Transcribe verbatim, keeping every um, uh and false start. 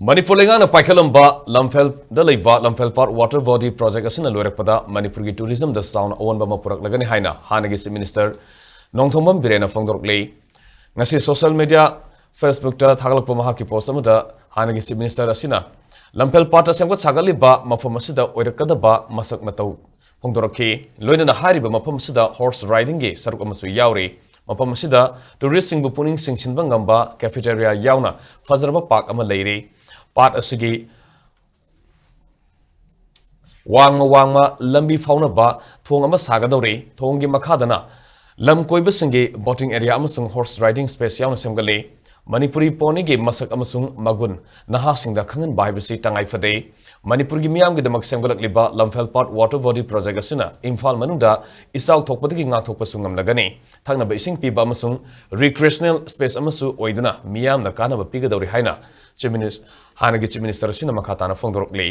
ꯃꯅꯤꯄꯨꯔ ꯂꯩꯉꯥꯛꯅ ꯄꯥꯏꯈꯠꯂꯝꯕ ꯂꯝꯐꯦꯜꯗ ꯂꯩꯕ ꯂꯝꯐꯦꯜ ꯄꯥꯠ ꯋꯥꯇꯔ ꯕꯣꯗꯤ ꯄ꯭ꯔꯣꯖꯦꯛ ꯑꯁꯤꯅ ꯂꯣꯏꯔꯛꯄꯗ ꯃꯅꯤꯄꯨꯔꯒꯤ ꯇꯨꯔꯤꯖꯝꯗ ꯆꯥꯎꯅ ꯑꯑꯣꯟꯕ ꯑꯃ ꯄꯨꯔꯛꯂꯒꯅꯤ ꯍꯥꯏꯅ ꯍꯥꯟꯅꯒꯤ ꯆꯤꯐ ꯃꯤꯅꯤꯁꯇꯔ ꯅꯣꯡꯊꯣꯝꯕꯝ ꯕꯤꯔꯦꯟꯅ ꯐꯣꯡꯗꯣꯔꯛꯂꯤ꯫ ꯉꯁꯤ ꯁꯣꯁꯤꯌꯦꯜ ꯃꯤꯗꯤꯌꯥ ꯐꯦꯁꯕꯨꯛꯇ ꯊꯥꯒꯠꯂꯛꯄ ꯃꯍꯥꯛꯀꯤ ꯄꯣꯁ ꯑꯃꯗ ꯍꯥꯟꯅꯒꯤ ꯆꯤꯐ ꯃꯤꯅꯤꯁꯇꯔ ꯑꯁꯤꯅ ꯂꯝꯐꯦꯜ ꯄꯥꯠꯇ ꯁꯦꯝꯒꯠ ꯁꯥꯒꯠꯂꯤꯕ ꯃꯐꯝ ꯑꯁꯤꯗ ꯑꯣꯏꯔꯛꯀꯗꯕ ꯃꯁꯛ ꯃꯇꯧ ꯐꯣꯡꯗꯣꯔꯛꯈꯤ꯫ ꯂꯣꯏꯅꯅ ꯍꯥꯏꯔꯤꯕ ꯃꯐꯝ ꯑꯁꯤꯗ ꯍꯣꯔꯁ ꯔꯥꯏꯗꯤꯡꯒꯤ ꯁꯔꯨꯛ ꯑꯃꯁꯨ ꯌꯥꯎꯔꯤ꯫ ꯃꯐꯝ ꯑꯁꯤꯗ ꯇꯨꯔꯤꯁꯁꯤꯡꯕꯨ ꯄꯨꯛꯅꯤꯡ ꯆꯤꯡꯁꯤꯟꯕ ꯉꯝꯕ ꯀꯦꯐꯦꯇꯦꯔꯤꯌꯥ ꯌꯥꯎꯅ ꯐꯖꯔꯕ ꯄꯥꯔꯛ ꯑꯃ ꯂꯩꯔꯤ꯫ ꯄꯥꯠ ꯑꯁꯤꯒꯤ ꯋꯥꯡꯃ ꯋꯥꯡꯃ ꯂꯝꯕꯤ ꯐꯥꯎꯅꯕ ꯊꯣꯡ ꯑꯃ ꯁꯥꯒꯗꯧꯔꯤ꯫ ꯊꯣꯡꯒꯤ ꯃꯈꯥꯗꯅ ꯂꯝ ꯀꯣꯏꯕꯁꯤꯡꯒꯤ ꯕꯣꯇꯤꯡ ꯑꯦꯔꯤꯌꯥ ꯑꯃꯁꯨꯡ ꯍꯣꯔꯁ ꯔꯥꯏꯗꯤꯡ ꯁ꯭ꯄꯦꯁ ꯌꯥꯎꯅ ꯁꯦꯝꯒꯠꯂꯤ꯫ ꯃꯅꯤꯄꯨꯔꯤ ꯄꯣꯅꯤꯒꯤ ꯃꯁꯛ ꯑꯃꯁꯨꯡ ꯃꯒꯨꯟ ꯅꯍꯥꯁꯤꯡꯗ ꯈꯪꯍꯟꯕ ꯍꯥꯏꯕꯁꯤ ꯇꯉꯥꯏ ꯐꯗꯦ꯫ ꯃꯅꯤꯄꯨꯔꯒꯤ ꯃꯤꯌꯥꯝꯒꯤꯗꯃꯛ ꯁꯦꯝꯒꯠꯂꯛꯂꯤꯕ ꯂꯝꯐꯦꯜ ꯄꯥꯠ ꯋꯥꯇꯔ ꯕꯣꯗꯤ ꯄ꯭ꯔꯣꯖꯦꯛ ꯑꯁꯤꯅ ꯏꯝꯐꯥꯜ ꯃꯅꯨꯡꯗ ꯏꯆꯥꯎ ꯊꯣꯛꯄꯗꯒꯤ ꯉꯥꯛꯊꯣꯛꯄꯁꯨ ꯉꯝꯂꯒꯅꯤ꯫ ꯊꯛꯅꯕ ꯏꯁꯤꯡ ꯄꯤꯕ ꯑꯃꯁꯨꯡ ꯔꯤꯀ꯭ꯔꯤꯌꯦꯁꯅꯦꯜ ꯁ꯭ꯄꯦꯁ ꯑꯃꯁꯨ ꯑꯣꯏꯗꯨꯅ ꯃꯤꯌꯥꯝꯅ ꯀꯥꯟꯅꯕ ꯄꯤꯒꯗꯧꯔꯤ ꯍꯥꯏꯅ ꯆꯤꯐ ꯃꯤꯅꯤꯁ-, ꯍꯥꯟꯅꯒꯤ ꯆꯤꯐ ꯃꯤꯅꯤꯁꯇꯔ ꯑꯁꯤꯅ ꯃꯈꯥ ꯇꯥꯅ ꯐꯣꯡꯗꯣꯔꯛꯂꯤ꯫